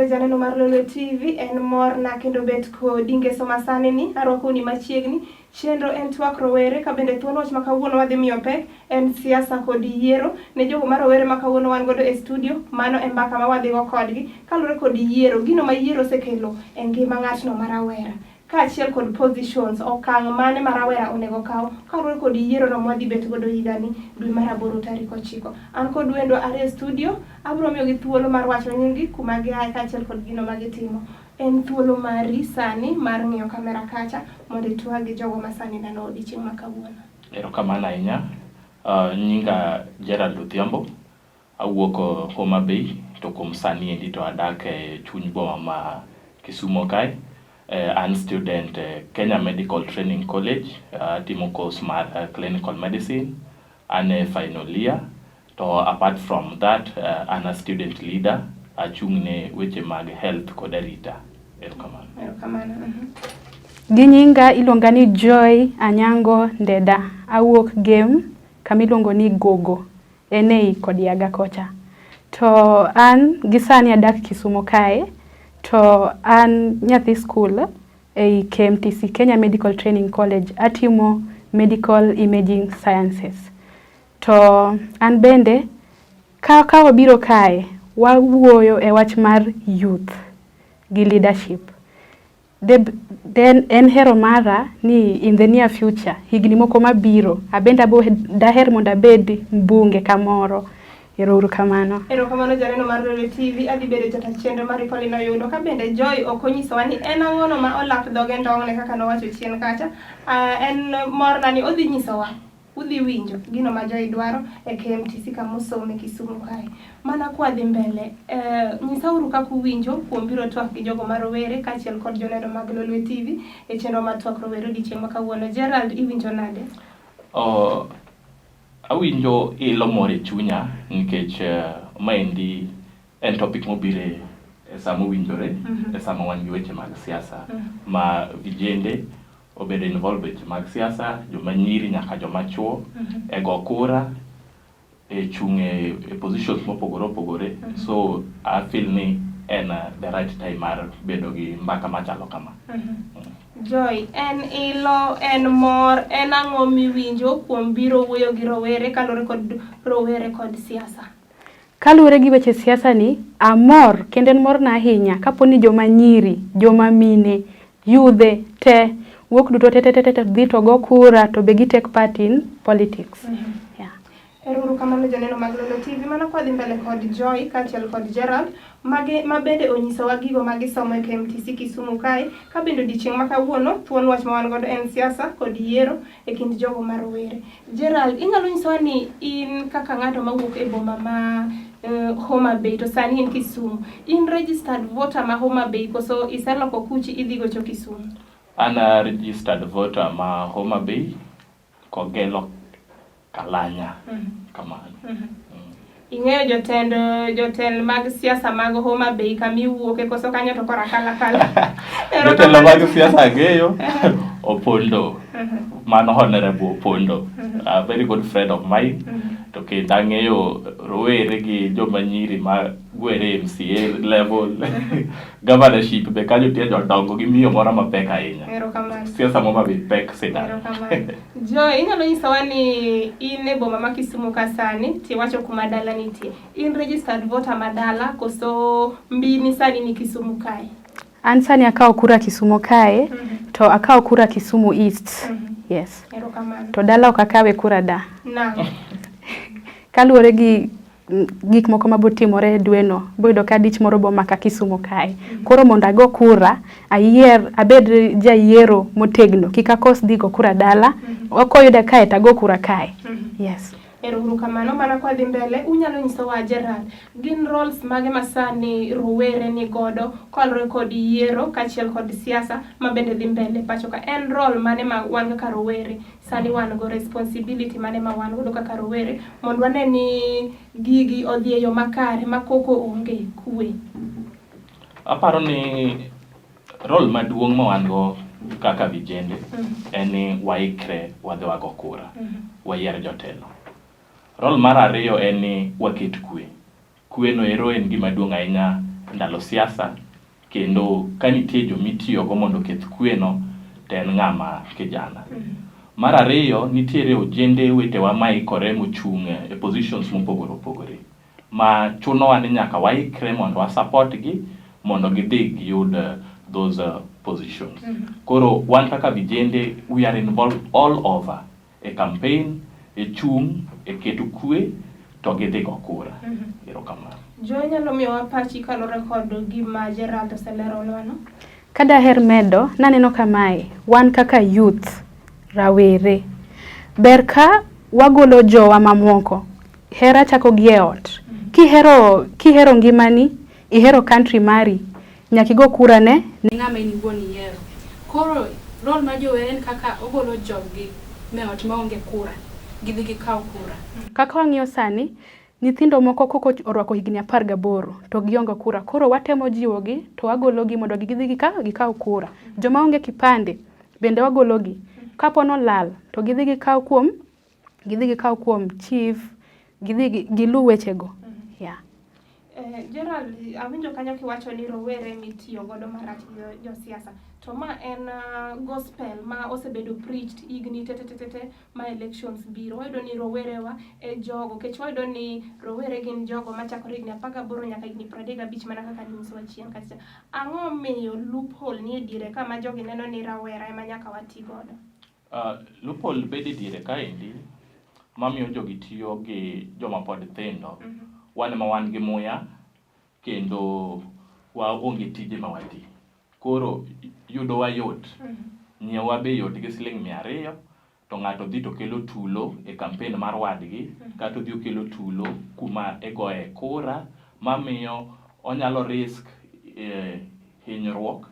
nade janeno mar Lolwe TV, en morna kendo bet kodi ngeso masani ni arwakoni machiegni. Chenro en twak rowere ka bende thuon wach ma kawuono wadhi miyo pek en siasa kod yiero. Ne jogo ma rowere ma kawuono wan godo e studio, mano e mbaka ma wadhigo kodgi kaluwore kod yiero, gino ma yiero osekelo e ngima ng'atno ma rawera. Kaachiel kod positions, okang' mane ma rawera onego okaw kaluwore kod yierono mwadhi bet godo higani dwe mar aboro tarik 9. An kod wendwa ariyo e studio, abiro miyogi thuolo mar wacho nyinggi, kuma giaye kaachiel kod gino ma gitimo. En thuolo mari sani mar ng'iyo kamera kacha mondo itwag gi jogo ma sani neno odiechieng' ma kawuono. Erokamano ahinya. Nyinga Gerald Odhiambo. Awuok Homa Bay to kuom sani endi to adak e chuny boma ma Kisumo kae. An student e Kenya Medical Training College, atimo course mar clinical medicine. An e final year to apart from that an a student leader, achung' ne weche mag health kod arita. Erokamano. Erokamano. Gi nyinga iluonga ni Joy Anyango Ndeda. Awuok Gem kama iluongo ni Gogo. En ei Kodiaga kocha. To an gi sani adak Kisumo kae to an nyathi skul ei KMTC Kenya Medical Training College atimo Medical Imaging Sciences. To an bende ka wabiro kae wawuoyo e wach mar youth gi leadership. Then en hero mara ni in the near future higni moko mabiro abende abo daher mondo abed mbunge kamoro. Ero uru kamano. Erokamano janeno mar Lolwe TV, adhi bedo jata chenro mar Pauline oyudo ka bende Joy ok onyisowa ni en ang'ono ma olap dhoge ndong'ne kaka nowacho chien kacha. En morna ni odhi nyisowa, udhi winjo gino ma Joy dwaro e KMTC kama osome Kisumu kae. Mana kwadhi mbele, nyisauru kaka uwinjo kuom biro twak gi jogo ma rowere kaachiel kod joneno mag Lolwe TV e chenro mar twak rowere odiechieng' ma kawuono. Gerald, iwinjo nade? Awinjo ilo moro e chunya nikech maendi en topic mobiro e sama owinjore, e sama wan gi weche mag siasa ma vijende obedo involved e weche mag siasa, joma nyiri nyaka joma chuo e go kura, e chung' e positions mopogore opogore. So I feel ni en the right time mar bedo gi mbaka machalo kama. Joy, en ilo, en mor, en ang'o miwinjo kuom biro wuoyo gi rowere kaluwore kod rowere kod siasa? Kaluwore gi weche siasa ni, amor kendo en morna ahinya kapo ni joma nyiri, joma mine, yudhe te wuok duto te te te te dhi to go kura to be gi take part in politics. Yeah. Ero kamano joneno mag Lolwe TV, mana kwadhi mbele kod Joy kaachiel kod Gerald mage ma bende onyisowa gigo ma gisomo e KMTC Kisumu kae, ka bende odiechieng' ma kawuono thuon wach ma wan godo en siasa kod yiero e kind jogo ma rowere. Gerald, inyalo nyisowa ni in kaka ng'ato mawuok e boma ma Homa Bay to sani in Kisumu, in registered voter ma Homa Bay koso iseloko kuchi idhi gocho Kisumu? An a registered voter ma Homa Bay, Kogelo Kalanya. Kamano. Ing'eyo jotend jotend mag siasa mag Homa Bay kama iwuoke koso kanyo to koro akala kala? Jotelo mag siasa ang'eyo Opondo. Mano Honorable Opondo. A very good friend of mine. To kendo ang'eyo rowere gi joma nyiri ma gwere MCA level. Governorship be kanyo nitie jodongo gi miyo moro mapek ahinya. Erokamano. Siasa ma Bay pek sidang. Erokamano. Joy, inyalo nyisowa ni in e boma ma Kisumu ka sani, tiwacho kuma dala nitie. In registered voter ma dala koso mbini sani ni Kisumu kae? An sani akawo kura Kisumu kae to akawo kura Kisumu East. Yes. Erokamano. To dala ok akawe kura da. Nang'o? Kaluwore gi gik moko mabotimore e dweno, boyudo ka dich moro bomaka Kisumu kae. Koro mondo ago kura, ayier, abed jayiero motegno, kik akos dhi go kura dala, koyuda kae to ago kura kae. Yes. Ero uru kamano, mana kwadhi mbele, unyalo nyisowa Gerald, gin roles mage ma sani rowere ni godo kaluwore kod yiero kaachiel kod siasa ma bende dhi mbele pacho ka? En role mane ma wan kaka rowere sani wan go, responsibility mane ma wan godo kaka rowere mondo wane ni gigi odhi e yo makare ma koko onge kwe? Aparo ni role maduong' ma wan go kaka vijende en ni waikre wadhi wago kura, wayier jotelo. Role mar ariyo en ni waket kwe. Kwe no ero en gima duong' ahinya ndalo siasa kendo ka nitie jomitiyogo mondo oketh kwe no to en ng'ama kijana. Mar ariyo, nitiere ojende wetewa maikore mochung' e positions mopogore opogore ma chunowa ni nyaka waikre mondo wa support gi mondo gidhi giyud those positions. Koro wan kaka vijende we are involved all over e campaign, e chung', e keto kwe to gidhi go kura. Erokamano. Joy nyalo miyowa pachi kaluwore kod gima Gerald oseleronwa no? Ka daher medo, naneno kamae, wan kaka youth, rawere, ber ka wagolo jowa mamoko. Hera chako gi e ot. Kihero, kihero ngimani, ihero country mari, nyaka igo kura ne ng'ama in iwuon iyiero. Koro role mar jowere en kaka ogolo joggi me ot maonge kura, gidhi gikaw kura. Kaka wang'iyo sani, nyithindo moko kok orwako higni 18 to gionge kura. Koro watemo jiwogi to wagologi mondo gidhi gikaw kura. Joma onge kipande bende wagologi. Kapo nolal to gidhi gikaw kuom gidhi gikaw kuom chief, gidhi giluw wechego. Yeah. Gerald, awinjo kanyo kiwacho ni rowere mitiyo godo marach gi josiasa. To ma en gospel ma osebedo preached higni te ma elections biro. Wayudo ni rowerewa e jogo, nikech wayudo ni rowere gin jogo machakore higni 18 nyaka higni 35 mana kaka ninyisowa chien kacha. Ang'o miyo loophole nie diere ka ma jogi neno ni rawera ema nyaka wati godo? Loophole bedo e diere kaendi mamiyo jogi tiyo gi joma pod tindo. Wan ema wan gi muya kendo waonge tije ma wati. Koro yudowa yot. Nyiewowa be yot gi siling 200 to ng'ato dhi to kelo tulo e campaign mar wadgi kata odhi okelo tulo kuma igoye kura mamiyo onyalo risk hinyruok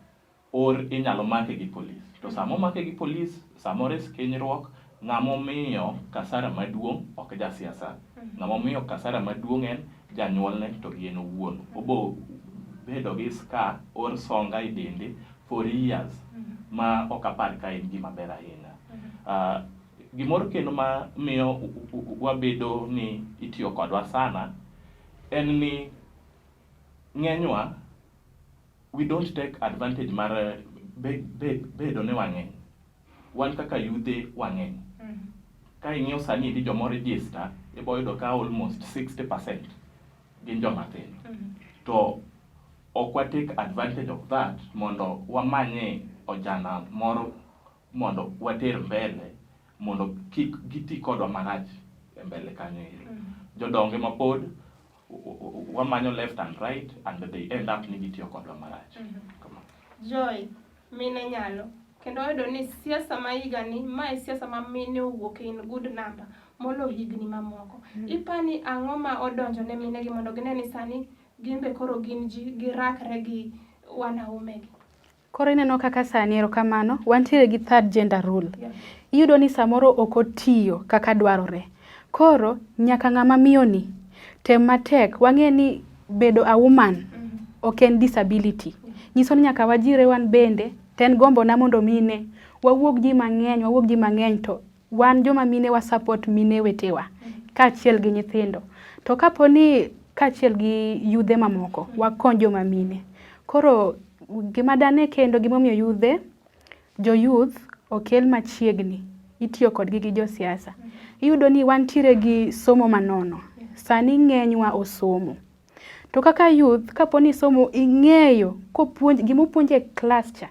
or inyalo make gi polis. To sama omake gi polis, sama o risk hinyruok, ng'ama omiyo kasara maduong' ok jasiasa. Ng'ama omiyo kasara maduong' en janyuolne to gi en owuon. Obo bedo gi scar or songa e dende for years ma ok apar ka en gima ber ahinya. Gimoro kendo ma miyo wabedo ni itiyo kodwa sana en ni ng'enywa we don't take advantage mar bedo ni wang'eny. Wan kaka yudhe wang'eny. Ka ing'iyo sani endi joma o register, ibo yudo ka almost 60% gin joma tindo. To ok wa take advantage of that mondo wamanye ojana moro mondo water mbele mondo kik giti kodwa marach e mbele kanyo ero. Jodongo ema pod wamanyo left and right and they end up ni gitiyo kodwa marach. Joy, mine nyalo. Kendo wayudo ni siasa ma higani, ma e siasa ma mine owuok in good number molo higni mamoko. Ipani ang'o ma odonjo ne mine gi mondo gine ni sani gin be koro gin ji girakre gi wanaume gi? Koro ineno kaka sani, erokamano, wantiere gi third gender rule. Iyudo ni samoro ok otiyo kaka dwarore. Koro nyaka ng'ama miyo ni tem matek wang'e ni bedo a woman ok en disability. Nyiso ni nyaka wajire wan bende, to en gombona mondo mine wawuog ji mang'eny, wawuog ji mang'eny to wan joma mine wa support mine wetewa kaachiel gi nyithindo. To kapo ni kaachiel gi yudhe mamoko, wakony joma mine. Koro gima dane kendo gimomiyo yudhe, jo youth okel machiegni, itiyo kodgi gi josiasa. Iyudo ni wantiere gi somo manono. Sani ng'enywa osomo. To kaka youth, kapo ni somo ing'eyo kopuonj gimopuonj e klas cha,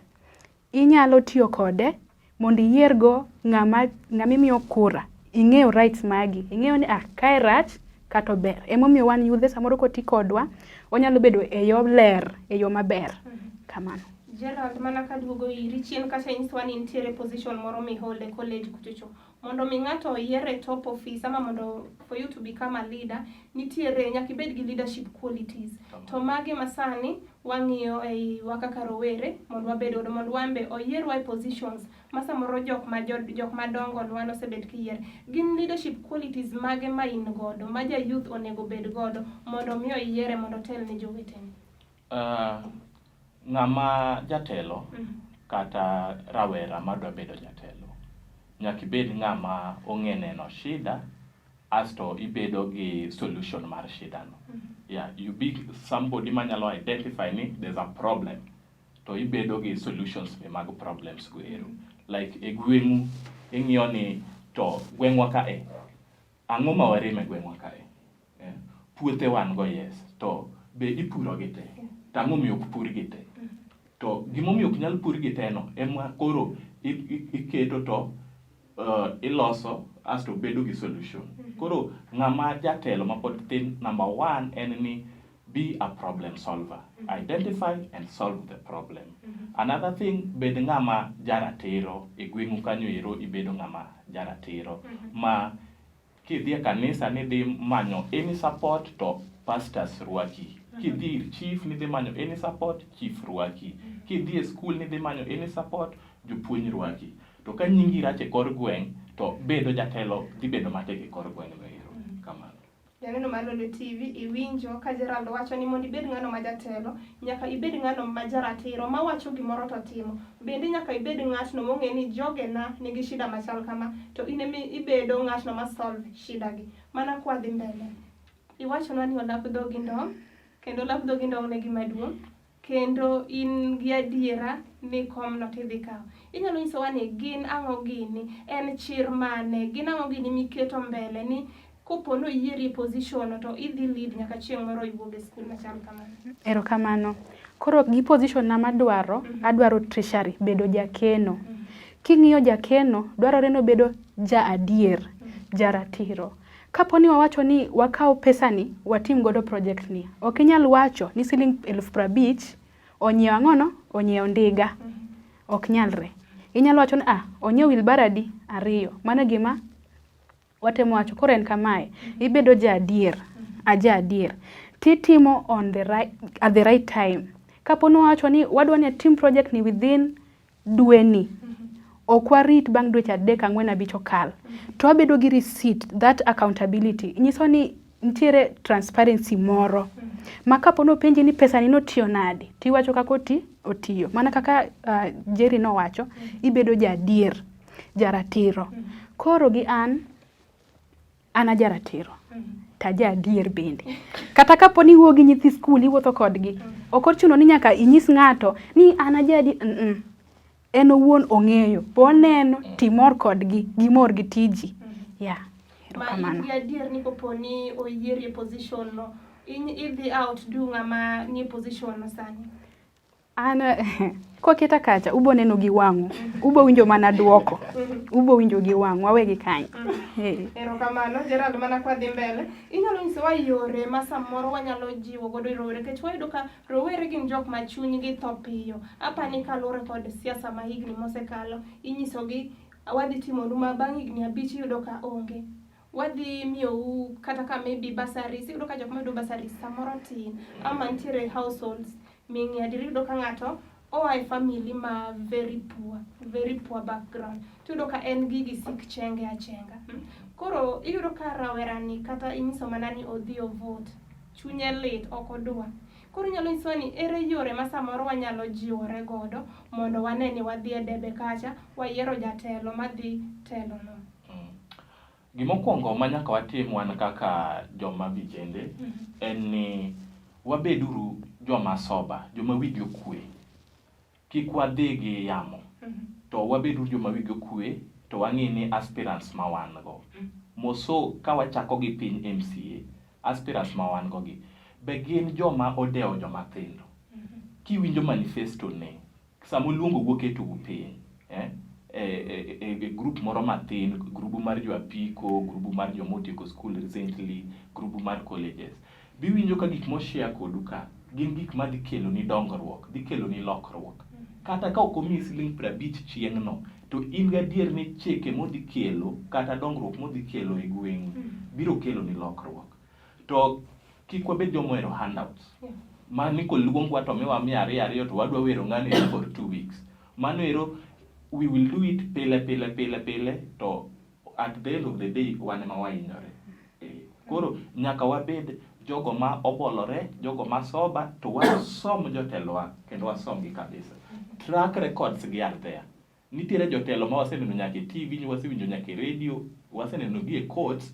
inyalo tiyo kode mondo iyiergo ng'ama imiyo kura. Ing'eyo rights magi. Ing'eyo ni ah, kae rach kata ober. Emomiyo wan yudhe samoro koti kodwa, onyalo bedo e yor ler, e yo maber. Kamano. Gerald, mana kaduogo iri chien kacha inyisowa ni nitiere position moro mihold e college kuchocho. Mondo mi ng'ato oyier e top office ama mondo for you to become a leader, nitiere nyaka ibed gi leadership qualities. To mage masani wang'iyo ei wa kaka rowere mondo wabed godo mondo wan be oyierwa e positions ma samoro jok ma jok madongo nwa nosebet kiyier. Gin leadership qualities mage ma in godo ma ja youth onego bed godo mondo mi oyiere mondo otel ne jowetene? Ng'ama jatelo kata rawera madwa bedo jatelo nyaka ibed ng'ama ong'e neno shida asto ibedo gi solution mar shida no. Yeah, you be somebody manyalo identify ni there's a problem to ibedo gi solutions be mag problems go ero. Like e gweng'u ing'iyo ni to gweng'wa ka e ang'o ma warem e gweng'wa kae? Eh, puothe wan go yes, to be ipuro gi te? To ang'o omiyo ok pur gi te? To gimomiyo ok nyal pur gi te no ema koro iketo to iloso asto bedo gi solution. Koro ng'ama jatelo mapod thin number one en ni be a problem solver. Identify and solve the problem. Another thing, bed ng'ama jaratiro e gweng'u kanyo ero ibedo ng'ama jaratiro ma kidhi e kanisa nidhi manyo any support to pastors rwaki. Kidhi ir chief nidhi manyo any support, chief rwaki. Kidhi e school nidhi manyo any support, jopuonj rwaki. To ka nyingi rach e kor gweng' to bedo jatelo dhi bedo matek e kor gweng' no ero. Kamano. Janeno mar Lolwe TV, iwinjo ka Gerald wacho ni mondo ibed ng'ano ma jatelo, nyaka ibed ng'ano ma jaratiro, ma wacho gimoro to timo. Bende nyaka ibed ng'atno mong'e ni jogena nigi shida machal kama, to in ema ibedo ng'atno ma solve shida gi. Mana kwa dhi mbele. Iwachonwa ni olap dhogi ndong', kendo olap dhogi ndong' ne gima duong'. Kendo in gi adiera ni komno to idhi kawo. Inyalo nyisowa ni gin ang'o gini, en chir mane, gin ang'o gini miketo mbele ni kopo ni oyieri e position no to idhi lead nyaka chieng' moro iwuog e skul machal kamano. Erokamano. Koro gi position na madwaro, adwaro treasury, bedo jakeno. King'iyo jakeno, dwarore ni obedo ja adier, jaratiro. Kapo ni wawacho ni wakaw pesani watim godo project ni, ok inyal wacho ni siling 50,000 onyiewo ang'ono? Onyiewo ndiga. Ok nyalre. Inyalo wacho ni ah, onyiewo wheelbarrow adi? Ariyo. Mano e gima watemo wacho. Koro en kamae, ibedo ja adier, aja adier, titimo on the right, at the right time. Kapo ni wawacho ni wadwa ni atim project ni within dweni, ok warit bang' dweche 3, 4, 5 okal. To wabedo gi receipt, that accountability, nyiso ni nitiere transparency moro. Ma kapo ni openji ni pesani notiyo nade, tiwacho kaka otiyo. Mana kaka Jerry nowacho, ibedo ja adier, jaratiro. Koro gi an, an ajaratiro to aja adier bende. Kata kapo ni iwuoyo gi nyithi skul, iwuotho kodgi, ok ochuno ni nyaka inyis ng'ato ni an aja adier. En owuon ong'eyo, bo oneno timor kodgi, gimor gi tiji. Yeah, Ma in gi adier ni kopo ni oyieri e position no, idhi outdo ng'ama nie position no sani? An koketa kacha ubo neno gi wang'u, ubo winjo mana duoko, ubo winjo gi wang'u, wawe gi kanyo. Erokamano Gerald, mana kwa dhi mbele, inyalo nyisowa yore ma samoro wanyalo jiwo godo rowere, nikech wayudo ka rowere gin jok ma chunygi tho piyo. Apani kaluwore kod siasa ma higni mosekalo, inyisogi wadhi timonu ma bang' higni 5 iyudo ka onge. Wadhi miyou kata ka maybe bursaries, iyudo ka jok mayudo bursaries samoro tin, ama nitiere households ming'iyo adier iyudo ka ng'ato oa e family ma very poor, very poor background. Tiyudo ka en gigi sik chenge achenga. Koro iyudo ka rawerani kata inyiso mana ni odhi o vote, chunye lit, ok odwa. Koro inyalo nyisowa ni ere yore ma samoro wanyalo jiwore godo mondo wane ni wadhi e debe kacha, wayiero jatelo madhi telonwa. Gimokwongo ma nyaka watim wan kaka joma vijende en ni wabeduru joma sober, joma wigi okwe. Kik wadhi gi yamo, to wabeduru joma wigi okwe to wang'i ni aspirants ma wan go. Moso ka wachako gi piny MCA, aspirants ma wan go gi, be gin joma odewo joma tindo. Kiwinjo manifesto ne, sama oluongou oketou piny, e group moro mathin, grubu mar jo apiko, grubu mar joma otieko school recently, grubu mar colleges. Biwinjo ka gik moshare kodu ka gin gik madhi keloni dongruok, dhi keloni lokruok. Kata ka ok omiyi siling 50 chieng'no, to in gadier ni chike modhi kelo kata dongruok modhi kelo e gweng'u biro keloni lokruok. To kik wabed joma ohero handouts. Mani koluongwa to miwa 200 200 to wadwa wero ng'ano ero for 2 weeks. Mano ero we will do it pile pile pile pile to at the end of the day wan ema wahinyore. Koro nyaka wabed jogo ma obolore, jogo ma sober to wasom jotelowa kendo wasom gi kabisa. Track records gi are there. Nitiere jotelo ma waseneno nyaka e TV, wasewinjo nyaka e radio, waseneno gi e courts.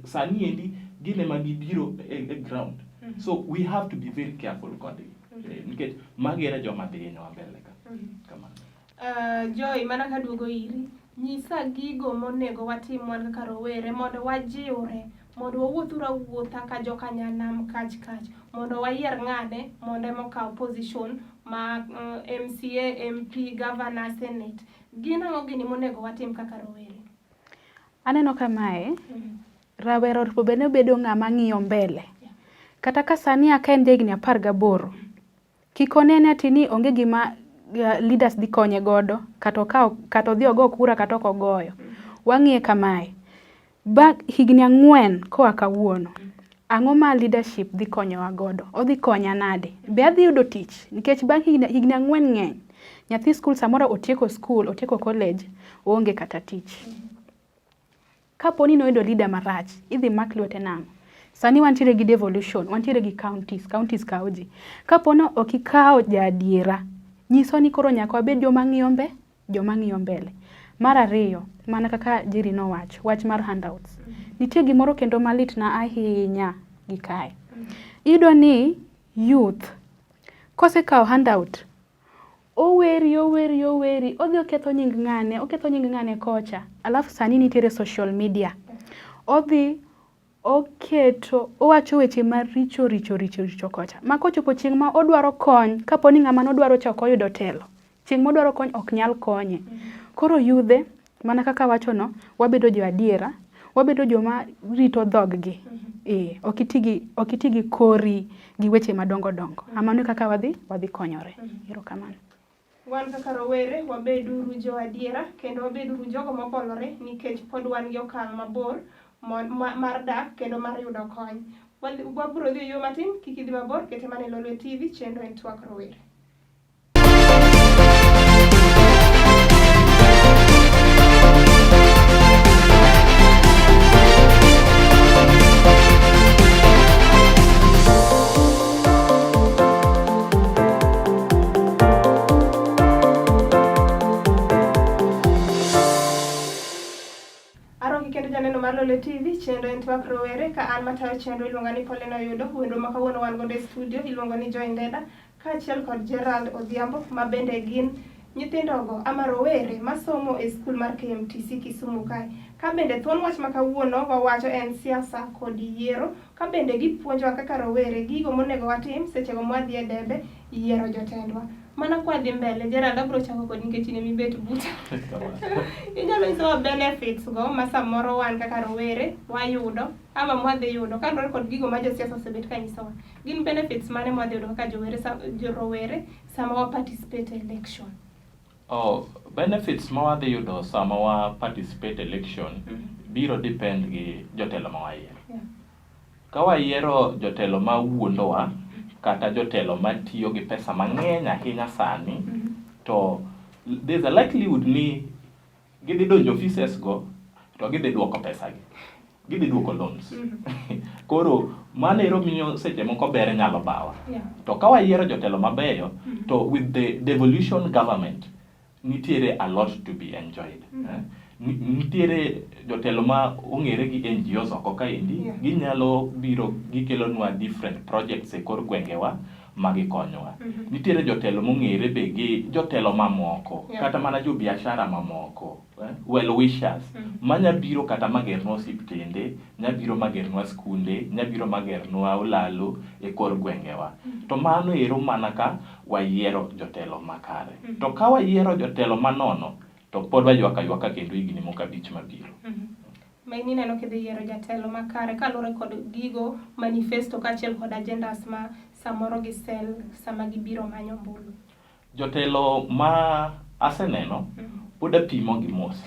Sani endi gin ema gibiro e ground. So we have to be very careful kodgi. Nikech magi e joma dhi hinyowa mbele ka. Kamano. Joy, mana kaduogo iri, nyisa gigo monego watim wan kaka rowere mondo wajiwre, mondo wawuothuru awuotha ka joka nyanam kach kach, mondo wayier ng'ane mondo ema okaw position ma MCA, MP, Governor, Senate. Gin ang'o gini monego watim kaka rowere? Aneno kamae, rawera onego bed ni obedo ng'ama ng'iyo mbele. Kata ka sani aka en jahigni 18, kik one ati ni onge gima leaders dhi konye godo, kata okaw, kata odhi ogo kura kata ok ogoyo. Wang'iye kamae, bang' higni 4 koa kawuono, ang'o ma leadership dhi konyowa godo? Odhi konya nade? Be adhi yudo tich? Nikech bang' higni 4 ng'eny. Nyathi skul samoro otieko skul, otieko college, oonge kata tich. Kapo ni noyudo leader marach, idhi mak lwete nang'o? Sani wantiere gi devolution, wantiere gi counties, counties kawo ji. Kapo ni ok ikawo jaadiera, nyiso ni koro nyaka wabed joma ng'iyo mbe, joma ng'iyo mbele. Mar ariyo, mana kaka Jerry nowacho, wach mar handouts. Nitie gimoro kendo malit na ahinya gi kae. Iyudo ni youth kosekawo handout, oweri, oweri, oweri, odhi oketho nying ng'ane, oketho nying ng'ane kocha. Alafu sani nitiere social media. Odhi oketo, owacho weche maricho richo richo richo kocha. Ma kochopo chieng' ma odwaro kony, kapo ni ng'ama nodwaro cha ok oyudo telo, chieng' modwaro kony ok nyal konye. Koro yudhe, mana kaka awacho no, wabedo jo adiera, wabedo joma rito dhog-gi. Ok iti gi kori gi weche madongo dongo. Mano e kaka wadhi konyore. Erokamano. Wan kaka rowere wabeduru jo adiera kendo wabeduru jogo mobolore nikech pod wan gi okang' mabor mar dak kendo mar yudo kony. Wabiro dhi e yo matin, kik idhi mabor, kete mana e Lolwe TV, chenro en Twak Rowere. Aroki kendo janeno mar Lolwe TV, chenro en Twak Rowere, ka an matayo chenro iluonga ni Pauline Oyudo, wendo ma kawuono wan godo e studio iluongo ni Joy Ndeda, kaachiel kod Gerald Odhiambo ma bende gin nyithindogo ama rowere masomo e skul mar KMTC Kisumu kae. Ka bende thuon wach ma kawuono wawacho en siasa kod yiero, ka bende gipuonjowa kaka rowere gigo monego watim sechego mwadhi e debe yiero jotendwa. Mana kwadhi mbele, Gerald abiro chako kodi nikech in ema ibet buta. Inyalo nyisowa benefits go ma samoro wan kaka rowere wayudo ama mwadhi yudo kaluwore kod gigo ma josiasa osebet ka nyisowa. Gin benefits mane mwadhi yudo kaka jowere, jorowere sama wa participate e election? Oh, benefits ma wadhi yudo sama wa participate election biro depend gi jotelo ma wayiero. Ka wayiero jotelo ma wuondowa kata jotelo matiyo gi pesa mang'eny ahinya sani, to there's a likelihood ni gidhi donjo offices go to gidhi duoko pesa gi. Gidhi duoko loans. Koro mano ero miyo seche moko ber nyalo bawa. To ka wayiero jotelo mabeyo, to with the devolution government, nitiere a lot to be enjoyed. Nitiere jotelo ma ong'ere gi NGOs oko kaendi, ginyalo biro gikelonwa different projects e kor gwengewa ma gikonyowa. Nitiere jotelo mong'ere be gi jotelo mamoko, kata mana jo biashara mamoko, well wishers, manya biro kata magernwa osiptende, nya biro magernwa skunde, nya biro magernwa olalo e kor gwengewa. To mano ero mana ka wayiero jotelo makare. To ka wayiero jotelo manono, to pod waywak aywaka kendo higni moko 5 mabiro. Ma in ineno kidhi yiero jatelo makare kaluwore kod gigo manifesto kaachiel kod agendas ma samoro gisel sama gibiro manyo ombulu. Jotelo ma aseneno pod apimo gi mos.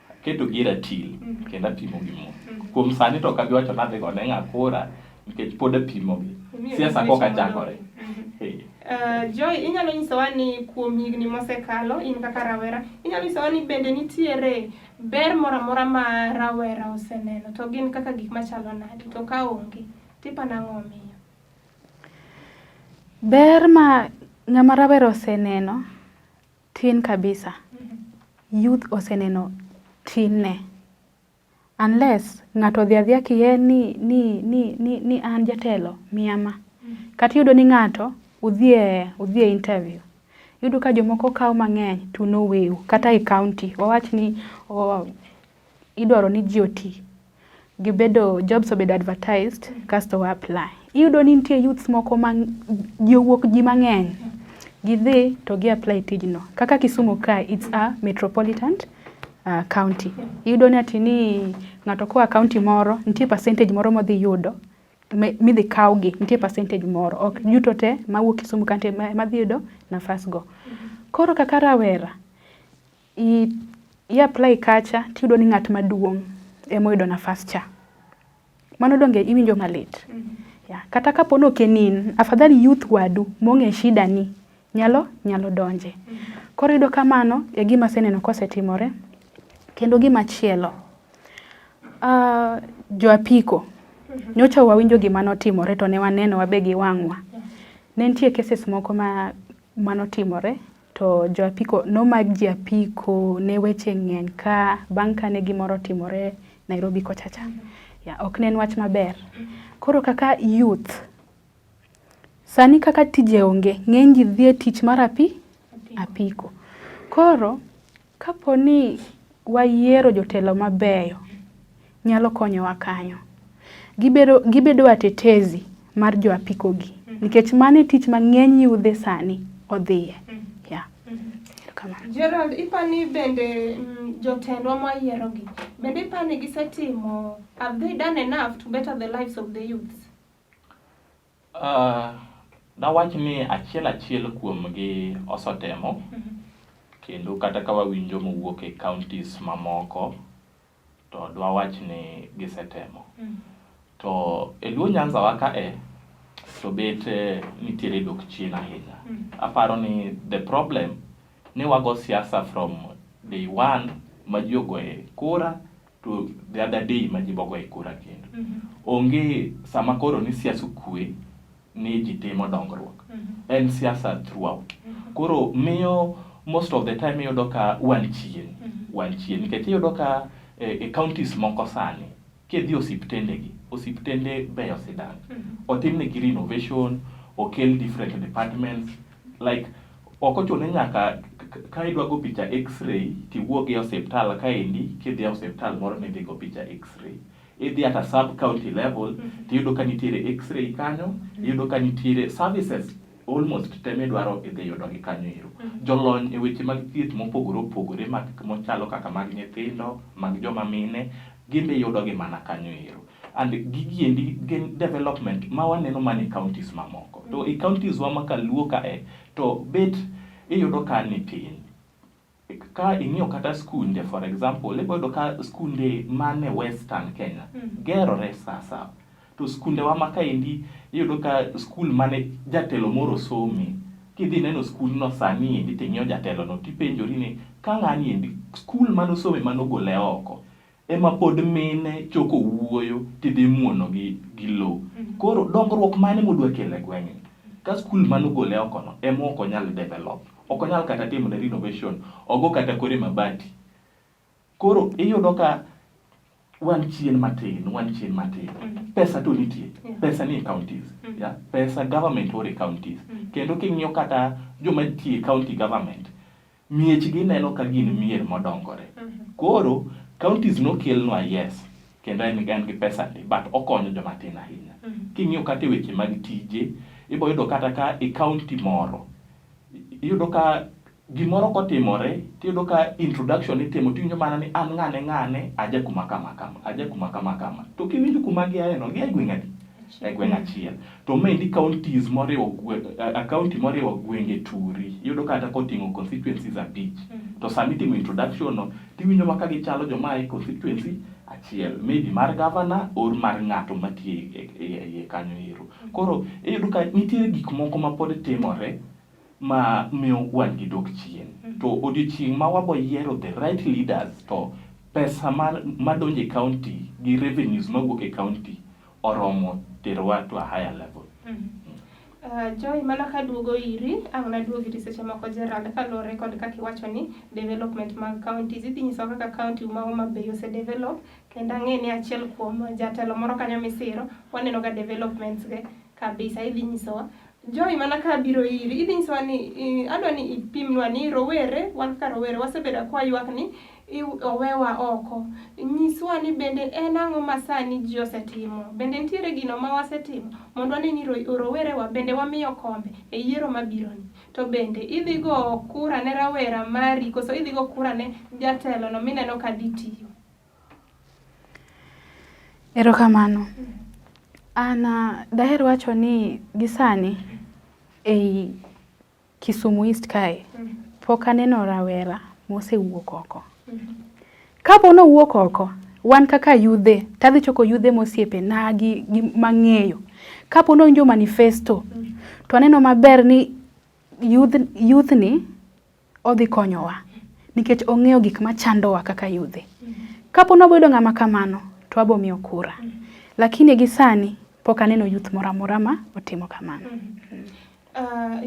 Aketo gi e ratil kendo apimo gi mos. Kuom sani to ok abi wacho ni adhi gone ng'a kura nikech pod apimo gi. Siasa koka chakore. Joy, inyalo nyisowa ni kuom higni mosekalo in kaka rawera, inyalo nyisowa ni bende nitiere ber moro amora ma rawera oseneno to gin kaka gik machalo nade to ka onge tiparo nang'o omiyo? Ber ma ng'ama rawera oseneno tin kabisa. Youth oseneno tin ne. Unless ng'ato odhi adhiya kiye ni an jatelo, miya ma. Kata iyudo ni ng'ato udhi e udhi e interview, iyudo ka jomoko kawo mang'eny to un oweu. Kata e county, wawach ni idwaro ni ji oti. Gibedo jobs obedo advertised kasto wa apply. Iyudo ni nitie youths moko ma ji owuok ji mang'eny. Gidhi to gi apply tijno. Kaka Kisumu kae, it's a metropolitan county. Iyudo ni ati ni ng'ato koa county moro, nitie percentage moro modhi yudo midhi kawgi, nitie percentage moro. Ok duto te mawuok Kisumu county ema dhi yudo nafas go. Koro kaka rawera, i apply kacha tiyudo ni ng'at maduong' emoyudo nafas cha. Mano donge iwinjo malit? Yeah. Kata kapo ni ok en in, afadhali youth wadu mong'e shida ni nyalo nyalo donje. Koro iyudo ka mano e gima aseneno kosetimore. Kendo gima chielo, jo apiko, nyocha wawinjo gima notimore to ne waneno wabe gi wang'wa. Ne nitie cases moko ma manotimore to jo apiko nomak ji apiko, ne weche ng'eny ka bang' kane gimoro otimore Nairobi kocha cha. Yeah, ok ne en wach maber. Koro kaka youth, sani kaka tije onge, ng'eny ji dhi e tich mar apiko. Koro kapo ni wayiero jotelo mabeyo, nyalo konyowa kanyo. Gibedo watetezi mar jo apiko gi. Nikech mano e tich ma ng'eny yudhe sani odhiye. Yeah. Erokamano. Gerald, ipani bende jotendwa mwayiero gi, bende ipani gisetimo, have they done enough to better the lives of the youths? Dawach ni achiel achiel kuomgi osetemo, kendo kata ka wawinjo mowuok e counties mamoko, to dwawach ni gisetemo. To e Luo Nyanza wa ka e, to bet nitiere dok chien ahinya. Aparo ni the problem ni wago siasa from day one ma ji ogoye kura to the other day ma ji bogoye kura kendo. Onge sama koro ni siasa okwe ni ji timo dongruok. En siasa throughout. Koro miyo most of the time iyudo ka wan chien. Wan chien nikech iyudo ka e counties moko sani kidhi osiptende gi, osiptende beyo sidang'. Otimnegi renovation, okel different departments like ok ochuno ni nyaka ka idwa go picha x-ray tiwuog e osiptal kaendi kidhi e osiptal moro midhi go picha x-ray. Idhi at a sub county level tiyudo ka nitiere x-ray kanyo, iyudo ka nitiere services almost te midwaro idhi yudo gi kanyo ero. Jolony e weche mag thieth mopogore opogore mag mochalo kaka mag nyithindo, mag joma mine, gin be iyudo gi mana kanyo ero. And gigi endi gin development ma waneno mana e counties mamoko. To e counties wa ma kaluo kae to bet iyudo ka ni piny. Ka ing'iyo kata skunde for example, ibo yudo ka skunde man e Western Kenya gerore sawasawa. To skunde wa ma kaendi iyudo ka skul mane jatelo moro osome, kidhi neno skundno sani endi ting'iyo jatelo no tipenjori ni ka ng'ani endi skul manosome manogole oko ema pod mine choko wuoyo tidhi muono gi lo. Koro dongruok mane modwa kelo e gweng'ni? Ka skul manogole oko no ema ok onyal develop. Ok onyal kata timo ne renovation, ogo kata kore mabati. Koro iyudo ka wan chien matin, wan chien matin. Pesa to nitie, pesa ni e counties. Yeah? Pesa government oro e counties. Kendo king'iyo kata joma tiyo e county government, miechgi neno ka gin mier modongore. Koro counties nokelnwa yes, kendo en gi pesa ndi, but okonyo joma tin ahinya. King'iyo kata e weche mag tije, ibo yudo kata ka e county moro, iyudo ka gimoro kotimore, tiyudo ka introduction itimo tiwinjo mana ni an ng'ane ng'ane, aja kuma kama kama, aja kuma kama kama. To kiwinjo kuma giaye no, gia e gweng' adi? E gweng' achiel. To maendi counties moriwo county moriwo gwenge turi, iyudo kata koting'o constituencies abich. To sama itimo introduction no, tiwinjo ma ka gichalo joma a e constituency achiel, maybe mar governor or mar ng'ato mantie e iye kanyo ero. Koro iyudo ka nitiere gik moko ma pod timore ma miyo wan gi dok chien. To odiochieng' ma wabo yiero the right leaders to pesa madonjo e county gi revenues mawuok e county oromo terowa to a higher level. Joy, mana kaduogo iri, ang' naduog iri seche moko Gerald, kaluwore kod kaka iwacho ni development mag counties, idhi nyisowa kaka county ma Homa Bay ose develop, kendo ang'e ni achiel kuom jatelo moro kanyo misiro, waneno ga developments ge. Kabisa idhi nyisowa. Joy mana ka abiro iri, idhi nyisowa ni adwa ni ipimnwa ni rowere, wan kaka rowere wasebedo ka waywak ni owewa oko. Nyiswa ni bende en ang'o ma sani ji osetimo? Bende nitiere gino ma wasetimo mondo wane ni rowerewa bende wamiyo kombe e yiero mabironi? To bende idhi go kura ne rawera mari koso idhi go kura ne jatelono mineno ka dhi tiyo? Erokamano. An daher wacho ni gisani ei Kisumu East kae pok aneno rawera mosewuok oko. Kapo nowuok oko, wan kaka yudhe, tadhi choko yudhe mosiepena gi, gi mang'eyo. Kapo nowinjo manifesto, to aneno maber ni youth, youth ni odhi konyowa nikech ong'eyo gik machandowa kaka yudhe. Kapo nobedo ng'ama kamano, to wabo miyo kura. Lakini gi sani pok aneno youth moro amora ma otimo kamano.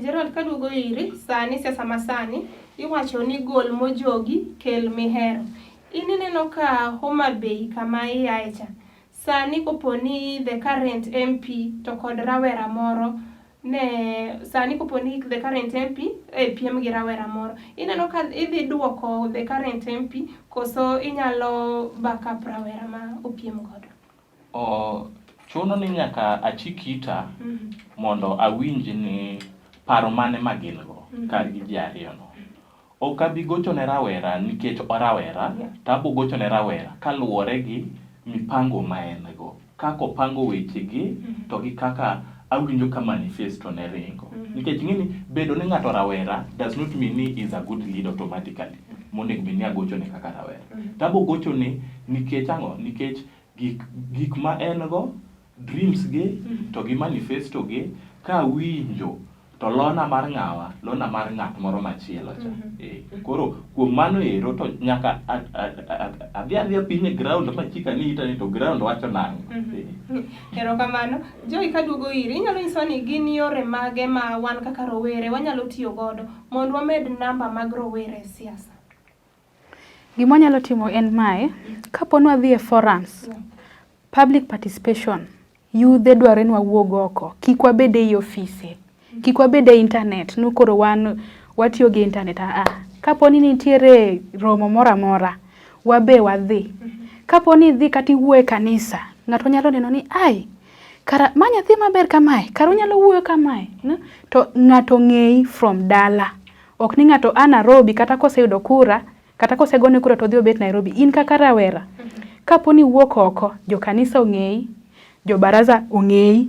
Gerald kaduogo iri, sani siasa masani iwacho ni gol mojogi kel mihero. In ineno ka Homa Bay kama iae cha, sani kopo ni the current MP to kod rawera moro ne sani kopo ni the current MP e piem gi rawera moro, ineno ka idhi duoko the current MP koso inyalo back up rawera ma opiem godo? O, chuno ni nyaka achik ita mondo awinj ni paro mane ma gin go kargi ji ariyo no. Ok abi gocho ne rawera nikech orawera, to abo gocho ne rawera kaluwore gi mipango ma en go. Kaka opango weche gi to gi kaka awinjo ka manifesto ne ringo. Nikech ing'e ni bedo ni ng'ato rawera does not mean ni is a good leader automatically. Monego bed ni agochone kaka rawera. To abo gochone nikech ang'o? Nikech gik, gik ma en go, dreams gi, to gi manifesto gi, kawinjo to lona mar ng'awa, lona mar ng'at moro machielo cha. Eh, koro kuom mano ero to nyaka adhi adhiya piny e ground machika ni ita ni to ground wacho nang'o. Eh. Erokamano. Joy kaduogo iri, inyalo nyisowa ni gin yore mage ma wan kaka rowere wanyalo tiyo godo mondo wamed namba mag rowere e siasa? Gima wanyalo timo en mae, kapo ni wadhi e forums, public participation, yudhe dwarore ni wawuog oko, kik wabed ei ofise, kik wabed e internet, ni koro wan watiyo gi internet, aa. Kapo ni nitiere romo moro amora, wabe wadhi. Kapo ni idhi kata iwuoyo e kanisa, ng'ato nyalo neno ni ai, kara ma nyathi maber kamae, kara onyalo wuoyo kamae. To ng'ato ong'eyi from dala. Ok ni ng'ato a Nairobi kata koseyudo kura, kata kosegone kura to odhi obet Nairobi. In kaka rawera, kapo ni iwuok oko, jo kanisa ong'eyi, jo baraza ong'eyi,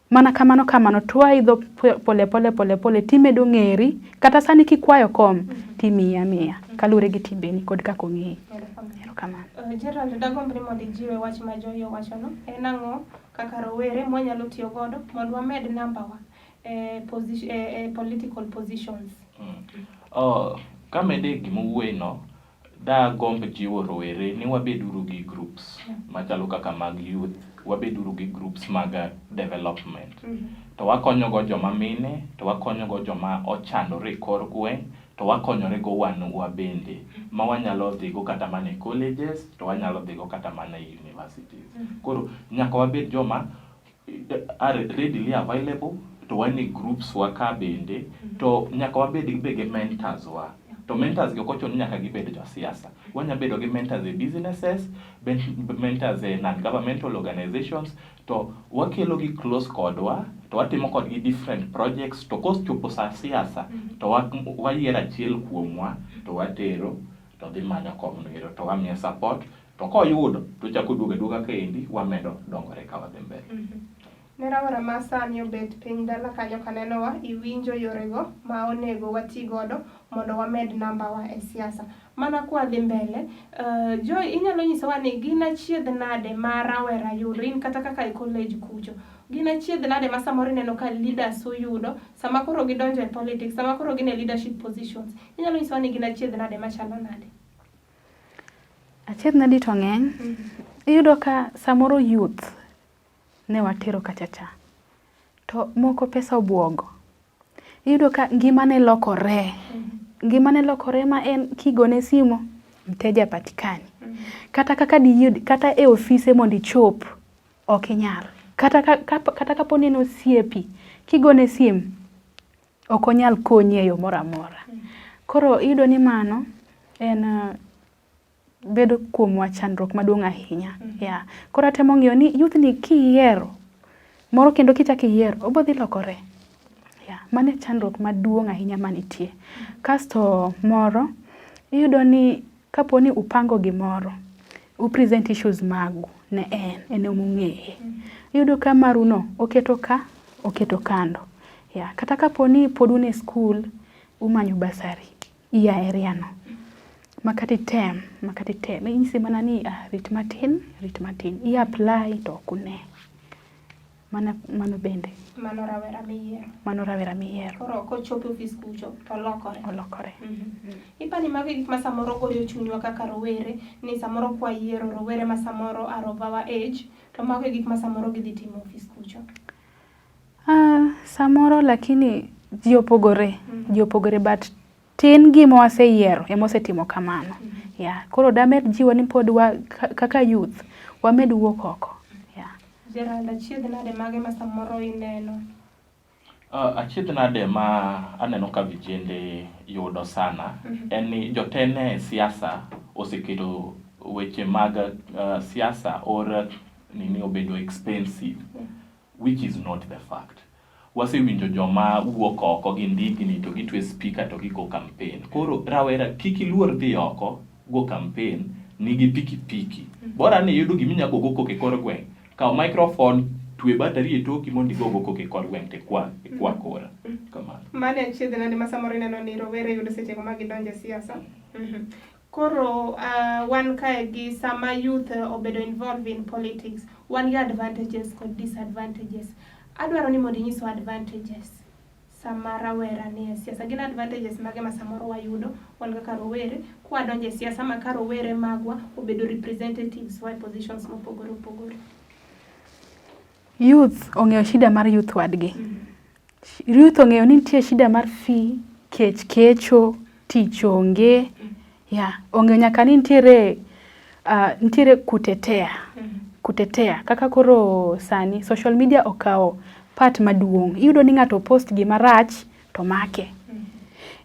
mana kamano kamano to waidho pole pole pole pole timedo ng'eri, kata sani kikwayo kom, timiyi amiya, kaluwore gi timbeni kod kaka ong'eyi. Erokamano. Gerald, dagomb ni mondo ijiwe wach ma Joy owachono. En ang'o kaka rowere mwanyalo tiyo godo mondo wamed namba wa e, position, e, e political positions? Oh, kamede gima owuoyeno, dagomb jiwo rowere ni wabeduru gi groups machalo kaka mag youth, wabeduru gi groups mag development. To wakonyogo joma mine, to wakonyogo joma ochandore e kor gweng', to wakonyore go wan wabende ma wanyalo dhigo kata mana e colleges, to wanyalo dhigo kata mana e universities. Koro nyaka wabed joma are readily available to wan e groups wa ka bende to nyaka wabed be gi mentors wa to mentors gi ok ochuno ni nyaka gibed josiasa wanya bedo gi mentors e businesses mentors e non governmental organizations to wakelo gi close kodwa to watimo kodgi different projects to kochopo sa siasa to wayiero achiel kuomwa to watero to dhi manyo komno ero to wamiye support to koyudo to chako duogo aduoga kaendi wamedo dongore ka wadhi mbele. Ne rawera ma sani obet piny dala kanyo kanenowa, iwinjo yorego ma onego wati godo mondo wamed namba wa e siasa. Mana kwadhi mbele, Joy inyalo nyisowa ni gin achiedh nade ma rawera yudo, in kata kaka e college kucho, gin achiedh nade ma samoro ineno ka leaders uyudo sama koro gidonjo e politics, sama koro gin e leadership positions, inyalo nyisowa ni gin achiedh nade machalo nade? Achiedh nade to ng'eny. Iyudo ka samoro youth ne watero kacha cha, to moko pesa obuogo. Iyudo ka ngimane lokore, ngimane lokore ma en kigone simu, mteja patikani. Kata kaka diyud, kata e ofise mondo ichop, ok inyal. Kata ka, ka, kata kapo ni en osiepi, kigone sim, ok onyal konyi e yo moro amora. Koro iyudo ni mano en bedo kuomwa chandruok maduong' ahinya. Yeah. Koro atemo ng'iyo ni youth ni kiyiero moro kendo kichako iyiero obo dhi lokore. Yeah. Mano e chandruok maduong' ahinya manitie. Kasto moro iyudo ni kapo ni upango gimoro, u present issues magu ne en, en ema ong'eye. Iyudo ka maruno oketo ka, oketo kando. Yeah. Kata kapo ni pod un e skul, umanyo bursary, ia e area no. Makata item, makata item, inyisi mana ni ah, rit matin, rit matin. I apply to ok une. Mano, mano bende. Mano rawera miyiero. Mano rawera miyiero. Koro kochopo e ofis kucho to olokore. Olokore. Ipani mago e gik ma samoro goyo chunywa kaka rowere ni samoro kwayiero rowere ma samoro are of our age to mago e gik ma samoro gidhi timo e ofis kucho. Samoro lakini ji opogore, ji opogore but tin gima waseyiero ema osetimo kamano. Yeah. Koro damed jiwo ni pod wa, kaka youth wamed wuok oko. Yeah. Gerald, achiedh nade mage ma samoro ineno? Achiedh nade ma aneno ka vijende yudo sana en ni jotene siasa oseketo weche mag siasa or nini obedo expensive, which is not the fact. Wasewinjo joma wuok oko gi ndigni to gitwe speaker to gigo campaign. Koro rawera kik iluor dhi oko go campaign nigi pikipiki. Bora ni iyudo gima inyalo gogo koko e kor gweng'. Kaw microphone, twe battery e toki mondo igo go koko e kor gweng' to ikwa kura. Kamano. Mano e achiedh nade ma samoro ineno ni rowere yudo seche go ma gidonjo e siasa. Koro wan kae gi sama youth obedo involved in politics, wan gi advantages kod disadvantages. Adwaro ni mondo inyiswa advantages sama rawera ni e siasa. Gin advantages mage ma samoro wayudo wan kaka rowere kwadonjo e siasa ma ka rowere magwa obedo representatives wa e positions mopogore opogore. Youth ong'eyo shida mar youth wadgi. Youth ong'eyo ni nitie shida mar fee, kech kecho, tich onge. Yeah, ong'eyo nyaka ni nitiere nitiere kutetea. Kutetea kaka koro sani social media okawo part maduong'. Iyudo ni ng'ato post gima rach to make.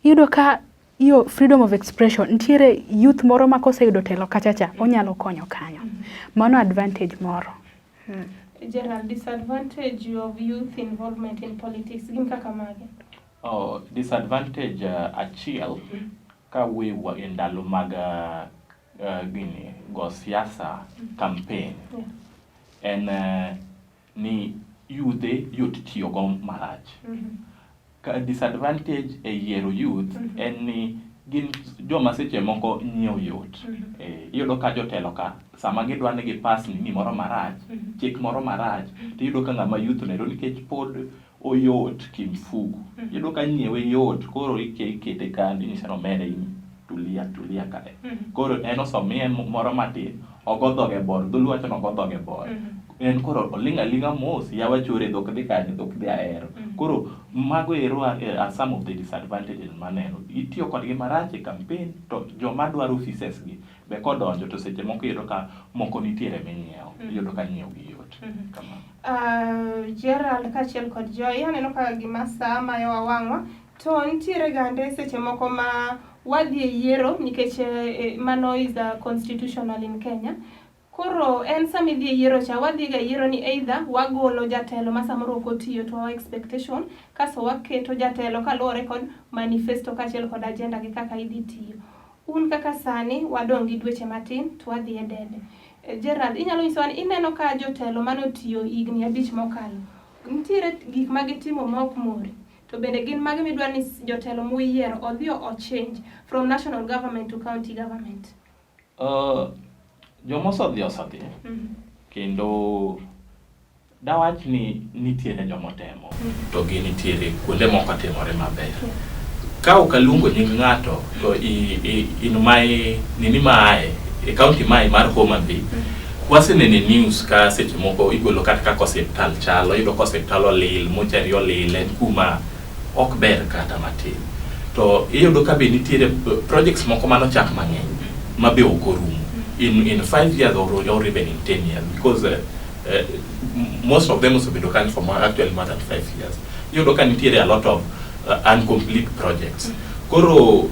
Iyudo ka iyo freedom of expression nitiere youth moro ma koseyudo telo kacha cha onyalo konyo kanyo. Mano advantage moro. Gerald, disadvantage of youth involvement in politics gin kaka mage? Oh, disadvantage achiel ka wuoyo e ndalo mag gini go siasa campaign en ni yudhe yot tiyogo marach. Ka disadvantage e yiero youth en ni gin joma seche moko nyiewo yot. Iyudo ka jotelo ka sama gidwa ni gipas nini moro marach, chik moro marach, tiyudo ka ng'ama youth no ero nikech pod oyot kimfuku. Iyudo ka nyiewe yot koro ikete kando inyise ni omera in tulia tulia kae. Koro en osemiye moro matin, ogo dhoge bor, dholuo wacho ni ogo dhoge bor. En koro oling' aling'a mos, yawa chore dhok dhi kanye, dhok dhi ahero. Koro mago ero are some of the disadvantages maneno. Itiyo kodgi marach e campaign to joma dwaro offices gi be kodonjo to seche moko iyudo ka moko nitiere minyiewo. Iyudo ka nyiewo gi yot. Kamano. Gerald kaachiel kod Joy, aneno ka gima saa mayowa wang'wa to nitiere gande seche moko ma wadhi e yiero nikech mano is a constitutional in Kenya. Koro en sama idhi e yiero cha, wadhi ga e yiero ni either wagolo jatelo ma samoro ok otiyo to our expectation, kasto waketo jatelo kaluwore kod manifesto kaachiel kod agenda gi kaka idhi tiyo. Un kaka sani wadong' gi dweche matin to wadhi e debe. Gerald, inyalo nyisowa ni ineno ka jotelo mane otiyo higni 5 mokalo, nitiere gik ma gitimo ma ok mori? To bende gin mage midwaro ni jotelo muyiero odhi o change from national government to county government? Joma osedhi osedhi. Kendo dawach ni nitiere joma otemo to gi nitiere kuonde moko timore maber. Ka ok aluongo nying ng'ato to in my nini maaye e county mae mar Homa Bay, waseneno e news ka seche moko igolo kata kaka osiptal chalo, iyudo ka osiptal olil, mochari olil, en kuma ok ber kata matin. To iyudo ka be nitiere projects moko manochak mang'eny ma be ok orumo in 5 years or even in 10 years because Most of them osebedo kanyo for more, actually more than 5 years. Iyudo ka nitiere a lot of incomplete projects. Koro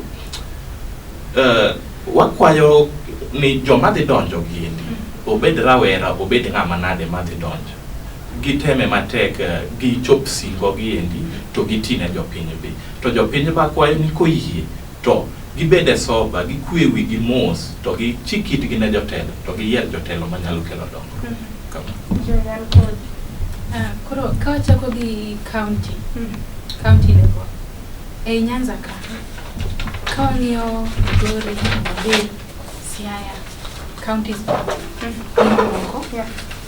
wakwayo ni joma dhi donjo giendi, obed rawera, obed ng'ama nade madhi donjo, giteme matek gichop singo giendi to gitine jopiny be. To jopiny bakwayo ni koyie to gibed e soba, gikwe wigi mos, to gichik itgi ne jotelo, to giyier jotelo manyalo kelo dongruok. Kamano. Joy, an kodi. Ah, koro ka wachako gi county level ei Nyanza ka, ka wang'iyo Migori, Homa Bay, Siaya, counties gi mamoko,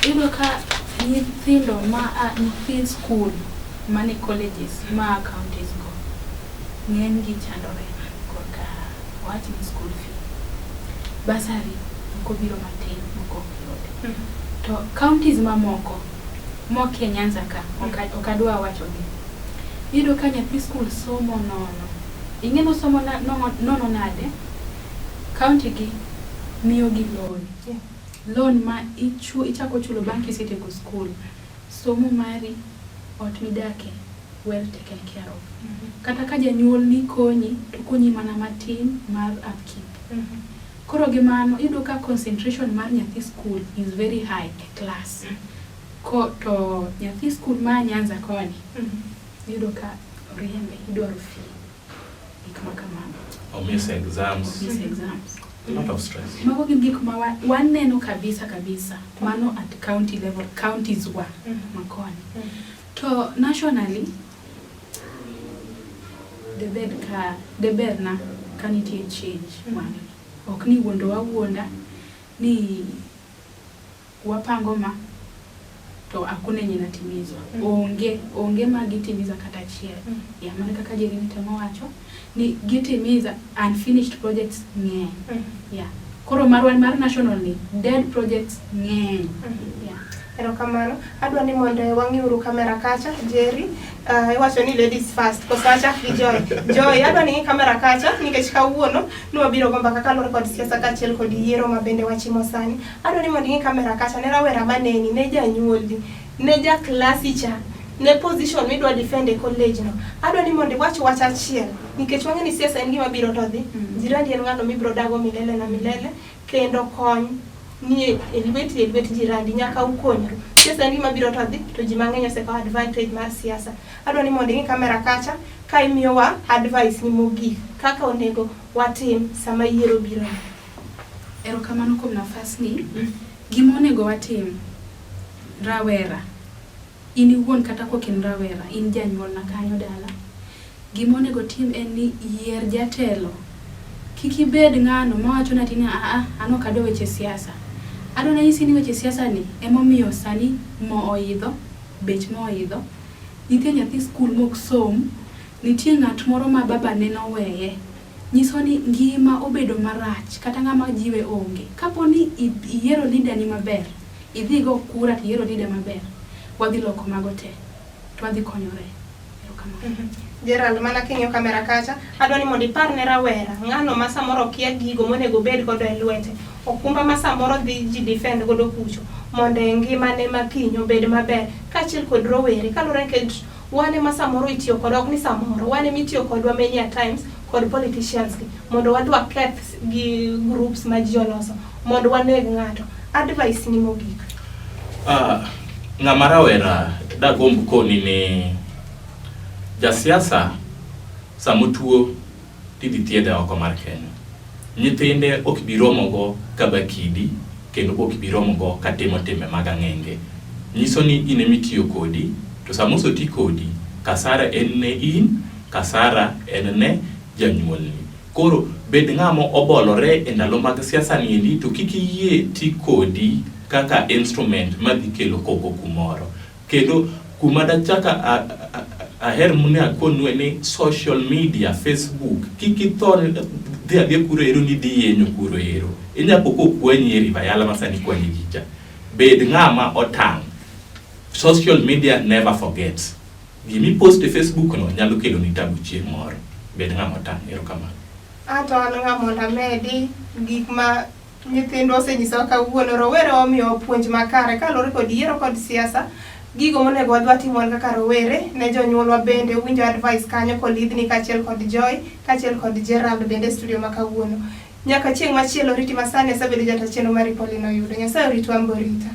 iyudo ka nyithindo ma a nyithi skul mane colleges ma a counties go ng'eny gi chandore korka wach ni school fee, bursary moko biro matin, moko ok yud. To counties mamoko mokia Nyanza ka, ok adwa wachogi, iyudo ka nyathi skul somo nono. Ing'e nosomo nono nade? County gi miyo gi loan. Loan ma ichako chulo bang' kisetieko skul. Somo mari, ot midake, well taken care of. Kata ka janyuolni konyi, to okonyi mana matin mar upkeep. Koro gi mano, iyudo ka concentration mar nyathi skul is very high e class. Ko to nyathi skul ma Nyanza koni, iyudo ka oriembe, idwaro fee. Gik ma kamano. Omiss exams. Omiss exams. A lot of stress. Mago gin gik ma waneno kabisa kabisa. Mano at county level, counties wa makoni. To nationally, debed ka deber na ka nitie change wang'ni. Ok ni wuondo wawuonda ni wapango ma to hakuna yenye inatimizwa. Onge, onge ma gitimiza kata achiel. Ya mana kaka Jerry temo wacho ni gitimiza unfinished projects ng'eny. Yeah. Koro marwa mar national ni dead projects ng'eny. Yeah. Erokamano. Adwa ni mondo wang'iuru kamera kacha, Jerry. Iwacho ni ladies first, koso achak gi Joy? Joy, adwa ni ing'i kamera kacha nikech kawuono nwabiro go mbaka kaluwore kod siasa kaachiel kod yiero ma bende wachimo sani. Adwa ni mondo ing'i kamera kacha ne rawera maneni, ne janyuolni, ne ja klasi cha, ne position midwa defend e college no. Adwa ni mondo iwach wach achiel nikech wang'e ni siasa en gima biro to dhi. Jirandi en ng'ano mibiro dago milele na milele kendo kony nie e lweti, e lwet jirandi nyaka ukonyru. Siasa en gima biro to dhi, to ji mang'eny osekawo advantage mar siasa. Adwa ni mondo ing'i kamera kacha ka imiyowa advice ni mogik kaka onego watim sama yiero biro ni. Erokamano kuom nafas ni. Gima onego watim, rawera, in iwuon kata kok in rawera, in janyuolna kanyo dala, gima onego tim en ni yier jatelo. Kik ibed ng'ano mawacho ni ati ni aa, an ok adwa weche siasa. Adwa nanyisi ni weche siasa ni emomiyo sani mo oidho, bech mo oidho, nitie nyathi skul mok som, nitie ng'at moro ma babane noweye. Nyiso ni ngima obedo marach kata ng'ama jiwe onge. Kapo ni iyiero leader ni maber, idhi igo kura to iyiero leader maber, wadhi loko mago te, to wadhi konyore. Erokamano. Gerald, mana king'iyo kamera kacha, adwa ni mondo ipar ne rawera, ng'ano ma samoro kia gigo monego obed godo e lwete, okumba ma samoro dhi ji defend godo kucho, mondo e ngimane ma kiny obed maber, kaachiel kod rowere, kaluwore nikech wan ema samoro itiyo kodwa, ok ni samoro, wan ema itiyo kodwa many a times kod politicians gi, mondo wadhi waketh gi groups ma ji oloso, mondo waneg ng'ato. Advice ni mogik. Ng'ama rawera dagomb koni ni jasiasa samotuo tidhi thiedhe oko mar Kenya. Nyithinde ok bi romogo ka bakidi kendo ok bi romogo ka timo timbe mag ang'enge. Nyiso ni in ema itiyo kodi, to sama oseti kodi, kasara en ne in, kasara en ne janyuolni. Koro bed ng'ama obolore e ndalo mag siasa ni endi to kik iyie ti kodi kaka instrument madhi kelo koko kumoro. Kendo kuma dachaka aher ni akonue ni social media, Facebook, kik itho dhi adhiya kuro ero ni idhi yenyo kuro ero. Inya po kokwanyi e River Yala ma sani kwanye ji cha. Bed ng'ama otang'. Social media never forgets. Gimi post e Facebook no nyalo kelo ni tabu chieng' moro. Bed ng'ama otang'. Erokamano. Anto an ng'a mondo amedi gik ma Nyithindwa osenyisowa kawuono, rowere omiyowa puonj makare kaluwore kod yiero kod siasa, gigo monego wadhi watim wan kaka rowere, ne jonyuolwa bende uwinjo advice kanyo kolidhni kaachiel kod Joy, kaachiel kod Gerald bende e studio ma kawuono. Nyaka chieng' machielo oriti masani asebedo jata chenro mari Pauline Oyudo. Nyasaye oritwa an be orita.